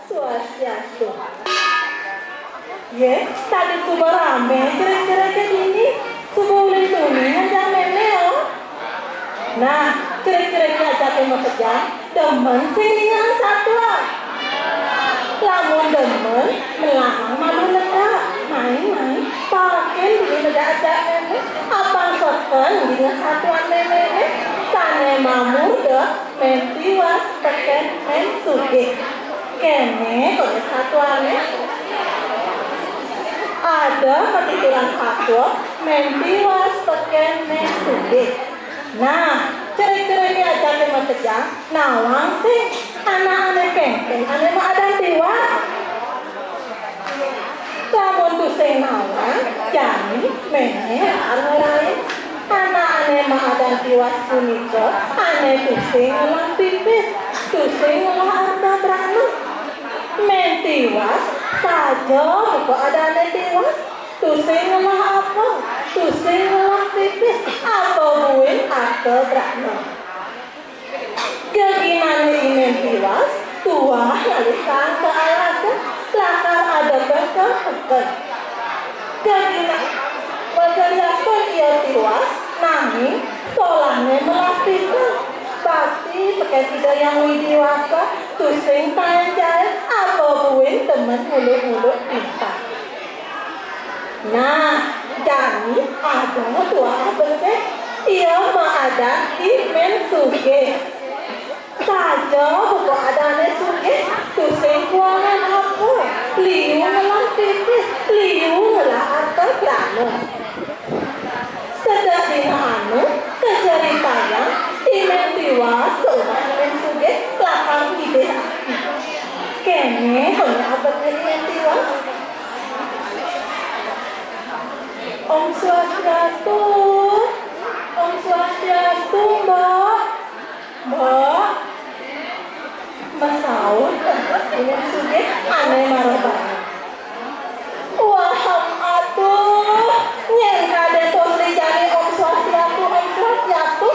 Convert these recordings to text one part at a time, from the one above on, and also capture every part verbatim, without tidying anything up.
Swastiastu. Yé, tadi suba ramé cerik-ceriké dini, suba ulin tuni ngajak mémé, oh. Nah, cerik-ceriké ajaké makejang, demen sing ningehang satua. Lamun demen, melahang malu lega. Mai, mai, paekin dulu lega ajak mémé, apang seken ningeh satuan méméné, sané mamurda Mén Tiwas tekén Mén Sugih. Kéné koné satuané. Ada katitilan satua, Mén Tiwas tekén Mén Sugih. Nah, cerik-ceriké ajaké makejang, nawang sing, anak ané kénkén ané maadan Tiwas. Lamun tusing nawang, jani mémé arep ngorahang. Anak ané maadan Tiwas punika ané tusing ngelah pipis, tusing ngelah arta brana. Mén Tiwas, saja buka adané Tiwas, tusing ngelah apa, tusing ngelah pipis, apa buin arta brana. Geginané I Mén Tiwas tuah ngalih saang ka alasé, lakar ada peken-peken. Gegina-, geginiastun ia tiwas, nanging solahné melah pisan. Bakti tekén Ida Hyang Widhi Wasa, tusing taén jaén, apa buin demen nguluk-nguluk timpal. Nah, jani ada tuah besik, ia maadan I Mén Sugih. Saja buka adané sugih, tusing kuangan apa, liu ngelah pipis, liu ngelah arta brana. Sedek dina anu, kacaritayang, I Mén Tiwas ka umah I Mén Sugih, lakar ngidih api. Kéné koné abetné I Mén Tiwas. Om Swastiastu. Om Swastiastu, Mbok. Mbok. Masaut I Mén Sugih ané mara banget. Wah, aduh, nyén kadén tos ri jani Om Swastiastu, Om Swastiastu.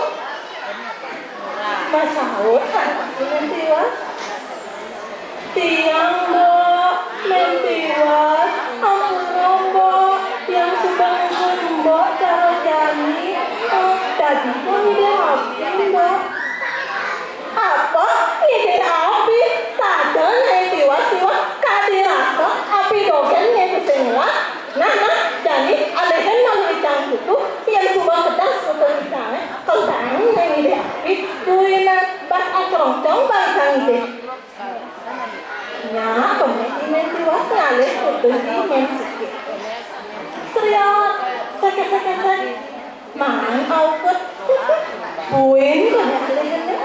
Masaut I Mén Tiwas. Tiang, Mbok, Mén Tiwas, ampura, Mbok, tiang suba ngubur Mbok cara jani, eh, dadi pun dia api, Mbok. Apa? Ngidih api? Saja Nyai Tiwas-Tiwas, kadi rasa api dogén Nyai tusing ngelah. Nah, nah, jani alihin malu icang kutu, yén suba kedas kutu icangé, kentang Nyai ngidih api, buina bas acrongcong bas icang ngidih. Nya, koné I Mén Tiwas ngalih kutu I Mén Sugih. Sriat, sék, sék, sék, sék. Maan aukud. Buin koné alihin.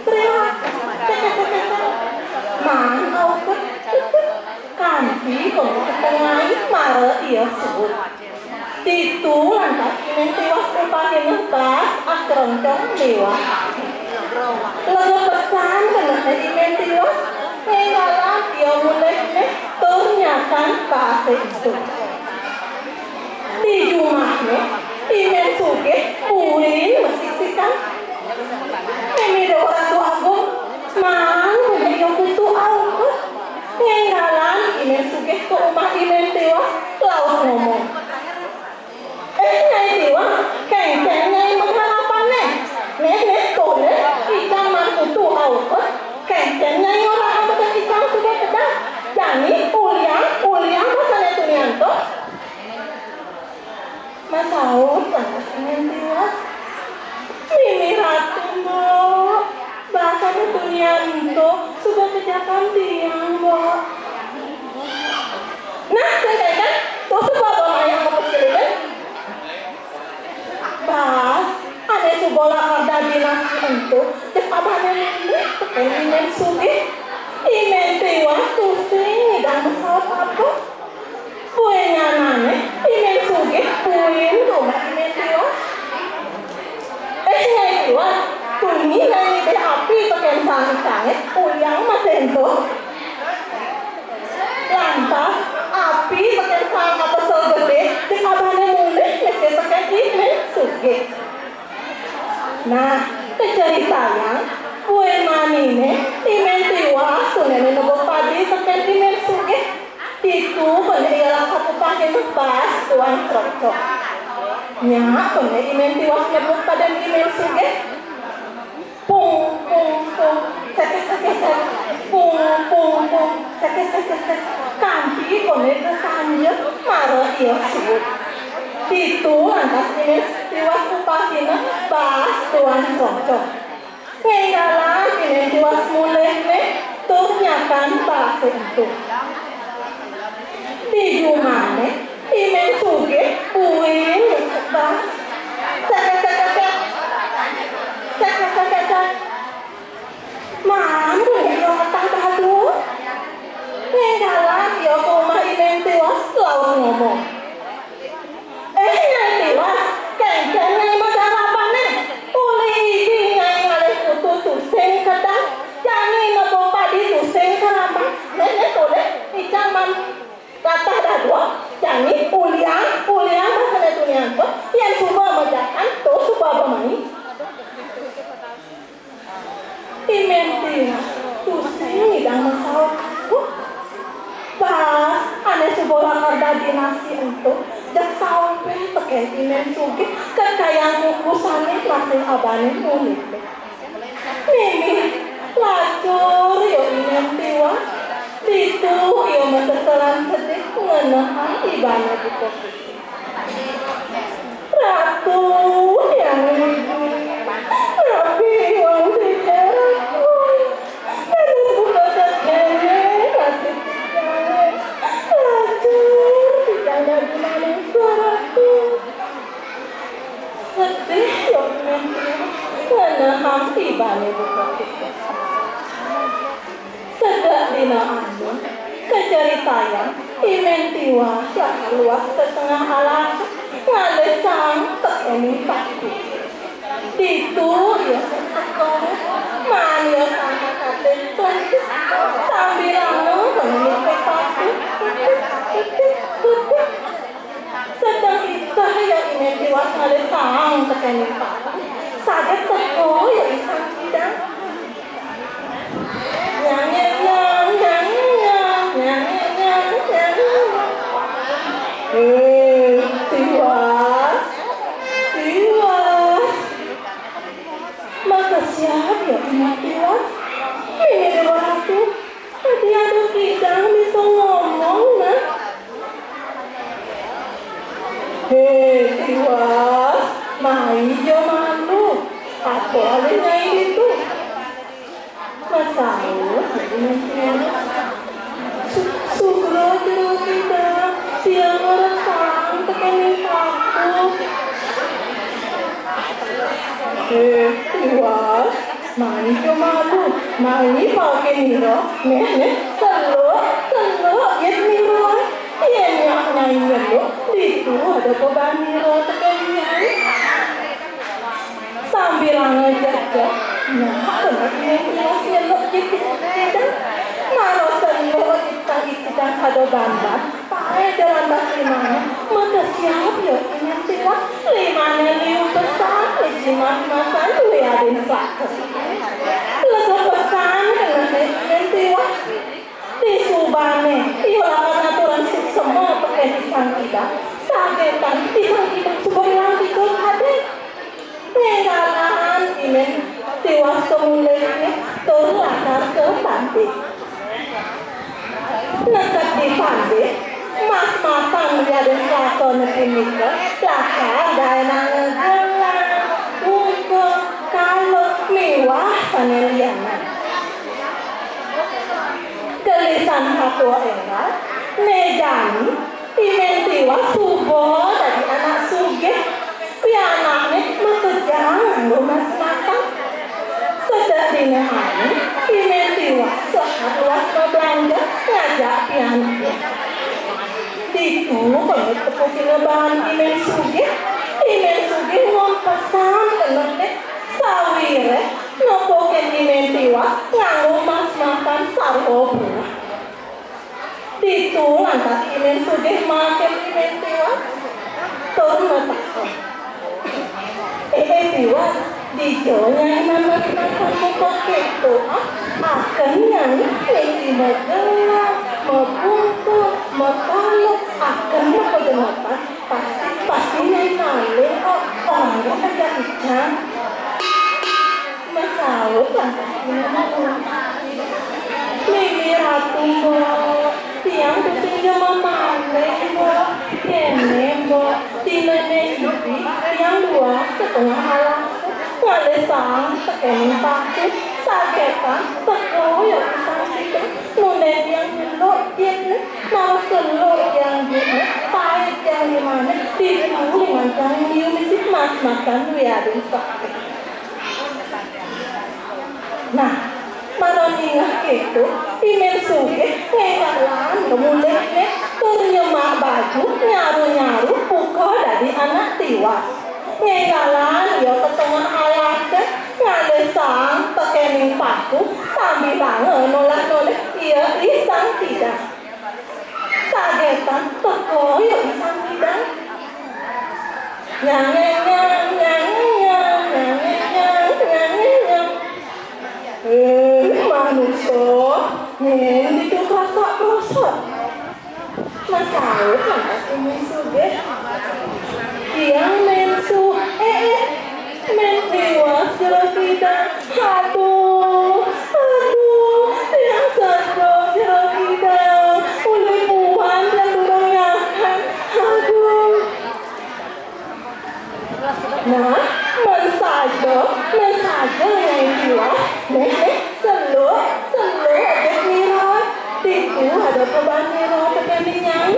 Sriat, sék, sék, sék, sék. Maan aukud. Kanti koné setengah mara ia suud. Ditu lantas I Mén Tiwas upahina bas acrongcong miwah api. Lega pesan kenehné I Mén Tiwas, ngénggalang ia mulihné tur nyakan baasé ento. Di jumahné, I Mén Sugih buin masiksikan. Mimih Déwa Ratu Agung, maan ia kutu aukud. Ngénggalang I Mén Sugih ka umah I Mén Tiwas, laut ngomong. Éh, Nyai Tiwas, kénkén Nyai melah apané? Né, né, tuh, né, icang maan kutu aukud. Kénkén Nyai ngorahang beken icang suba kedas. Jani, uliang, uliang basané tunian to. Masaut lantas I Mén Tiwas. Mimih Ratu, Mbok. Basané tunian to, suba kejakan tiang, Mbok. Nah, sing kénkén, to suba Abang Ayah ngepesilihin. Bas, ané suba lakar dadi nasi ento, jeg abahné mulih tekén I Mén Sugih. I Mén Tiwas tusing ngidang masaut apa. Buin nyanané, I Mén Sugih buin ka umah I Mén Tiwas. Éh, Nyai Tiwas, tuni Nyai ngidih api tekén saang icangé, uliang masih ento. Lantas, api tekén saang apesel gedé, jeg abahné mulih ngisi tekén I Mén Sugih. Nah, kacaritayang, buin maniné, I Mén Tiwas Baas Tuan Crongcong. Nya, kéné I Mén Tiwas nyebut badan I Mén Sugih. Pung, pung, pung, sek, sek, sek, sek. Pung, pung, pung, sek, sek, sek, sek. Kanti koné teu sanja mara ia suud. Ditu lantas I Mén Tiwas upahina baas Tuan Crongcong. Ngénggalan I Mén Tiwas mulih né tur nyakan baasé ento. Di jumahné I Mén Sugih buin nyék baas. Sek, sek, sek, sek. Sek, sek, sek, sek. Maan buin ia latah dadua. Ngénggalan ia ka umah I Mén Tiwas laut ngomong. Éh, Nyai Tiwas, kénkén Nyai magarapané. Uli idi Nyai ngalih kutu tusing kedas, jani nebo padi tusing kerapat. Néh, néh, boleh, ican maan latah dadua, jani ulian, ulian basané tunian to, yén suba majakan, to suba bamani. I Mén Tiwas tusing ngidang masaur. Baas ané suba lakar dadi nasi ento, jak sampé tekén I Mén Sugih, kekayang kukusané masih abané mulih. Mimih lacur ia I Mén Tiwas. Ditu ia maseselan sedih ngenehang ibané buka. Ratu Hyang Widhi, napi iwang sida? Terus buka kéné nasib tiangé. Lacur titiang dadi manusa, Ratu. Sedih ia Mén Tiwas ngenehang ibané buka. Sedek dina anu, kacaritayang, I Mén Tiwas lakar luas ka tengah alas, ngalih saang tekéning paku. Ditu ia seksek toret, maan ia saang katé kletik, sambilanga ngenyit paku. Kletik, kletik, kletik. Sedeng iteh ia I Mén Tiwas ngalih saang tekéning paku. Saget teka ia I Sang Kidang. Nyang, nyang, nyang, nyang, nyang, nyang, nyang, nyang, nyang. Éh, Tiwas. Tiwas. Makesiab ia I Mén Tiwas. Ini Déwa Ratu. Tadi ada kidang bisa ngomong, nah. Hé, Tiwas, mai ja malu. Apa alih nyai ditu? Masaur, Su-, sugra jero kidang, tiang ngarasaan tekéning paku. Hé, Tiwas, mai ja malu, mai paekin nira, néh, néh, seluk, seluk, yén nira, yén nyak nyai nyeluk, ditu ada paban nira tekén nyai. Sambilanga jejeh, nyak kéné Tiwas nyeluk jit I Sang Kidang, mara seluk jit I Sang Kidang sada banban, Paéh ja lantas limané, makesiab ia I Mén Tiwas, limané liu pesan, isi mas-masan duwé adin saka. Lega pesan kenehné I Mén Tiwas. Disubané ia lakar ngaturang suksema tekén I Sang Kidang, sagetan I Sang Kidang suba ilang kidul kadén. Nénggalan I Mén Tiwas ka mulihné tur lakar ka pandé. Neked di pandé, mas-masan wiadin selakané punika lakar gaénanga gelang, ungkul, kalung, miwah sané lianan. Gelisan satua énggal, né jani I Mén Tiwas suba dadi anak sugih, pianakné makejang nganggo mas-masan. Sedek dina anu, I Mén Tiwas lakar luas mablanja ngajak pianakné. Ditu pamit tepukina baan I Mén Sugih. I Mén Sugih nunas pesan kenehné, sawiréh nepukin I Mén Tiwas nganggo mas-masan sarwa buah. Ditu lantas I Mén Sugih maakin I Mén Tiwas tur matakon, "Éh, éh, Tiwas, dija nyai mas-masan muka kéto, ah? Aken nyai misi magelang, mabungkul, makalung, Akan mah kebeneran, pasti, pasti nyai maling, oh, orang gak kerja icang. Masaut lantas Mimie. Mimie Ratu, Mbok, tiang tusing jelema maling, Mbok. Kéné, Mbok, dina Néng Ibi, tiang luas ka tengah alas, ngalih saang tekéning paku, sagétan teka ya pisan kita. Nundén tiang nyeluk jit, maros seluk tiang jit, pait tiang limané, ditu liman tiang nyium isi mas-masan wiadin sekti. Nah, mara ningeh kéto, I Mén Sugih ngénggalan ka mulihné, tur nyemak baju, nyaru-nyaru, buka dadi anak tiwas. Ngénggalan ia ka tengah alasé, ngalih saang tekéning paku, sambilanga nolak-nolih ia I Sang Kidang. Sagétan teka ya I Sang Kidang. Nyang, nyang, nyang, nyang, nyang, nyang, nyang, nyang, nyang, nyang. Eh, manusa, nyén ditu krasak-krosok. Masaut lantas I Mén Sugih. Tiang Mén Su-, eh, eh, Mén Tiwas Jero Kidang. Aduh, aduh, tiang sedot Jero Kidang. Uli puan tiang durung nyakan. Aduh. Nah, mén saja, mén saja Nyai tiwas. Néh, néh, seluk, seluk, jek Nira. Ditu ada peban Nira tekéning Nyai.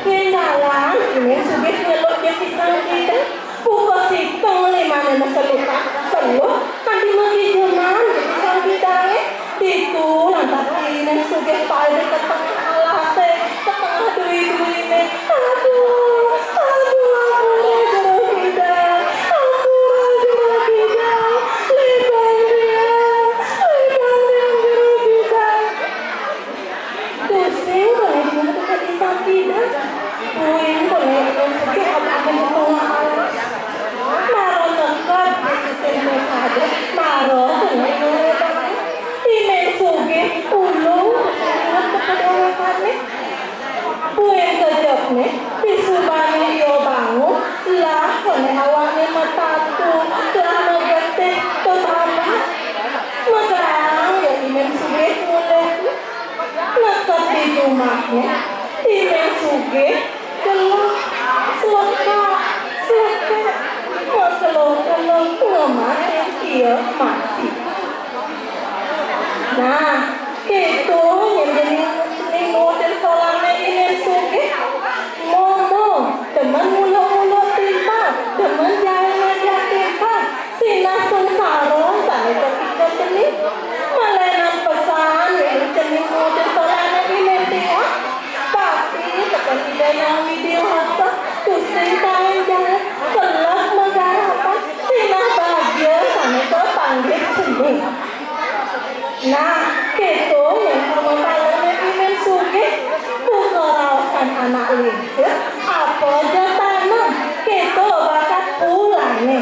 Ngénggalan, I Mén Sugih nyeluk jek I Sang Kidang. Buka siteng limané maselukan, seluk, kanti makijeman jek I Sang Kidangé. Ditu lantas I Mén Sugih paida ka tengah alasé, ka tengah dui-duiné. Aduh, aduh, ampura Jero Kidang, ampura Jero Kidang, libang tiang, libang tiang Jero Kidang. Tusing kéné dingeh tekén I Sang Kidang. Buin kéné I Mén Sugih aba-aba ka tengah alas. Mara neked di sisin mé kadé, mara kéné ia lebang. I Mén Sugih ulung tusing inget ka kadéwékané. Buin kejepné, disubané ia bangun, lah kéné awakné matatu, lah magetih, tetambak. Megang ia I Mén Sugih mulih. Neked di jumahné, I Mén Sugih gelek, slekak, slekek, makelo-kelo ngemasin ia mati. Nah, kéto nyén cening, cening nuutin solané I Mén Sugih. Momo, demen nguluk-nguluk timpal, demen jail-jail timpal. Sinah sengsara sané kapiken cening. Malénan pesan yén cening nuutin solané I Mén Tiwas. Pasti tekén Ida Hyang Widhi Wasa, tusing kaéndah, selek magarapan, sinah bagia sané kapanggih cening. Nah, kéto nyén pangapalané I Mén Sugih, buka raosan anak lingsir, apa ja tanem, kéto bakat pulané.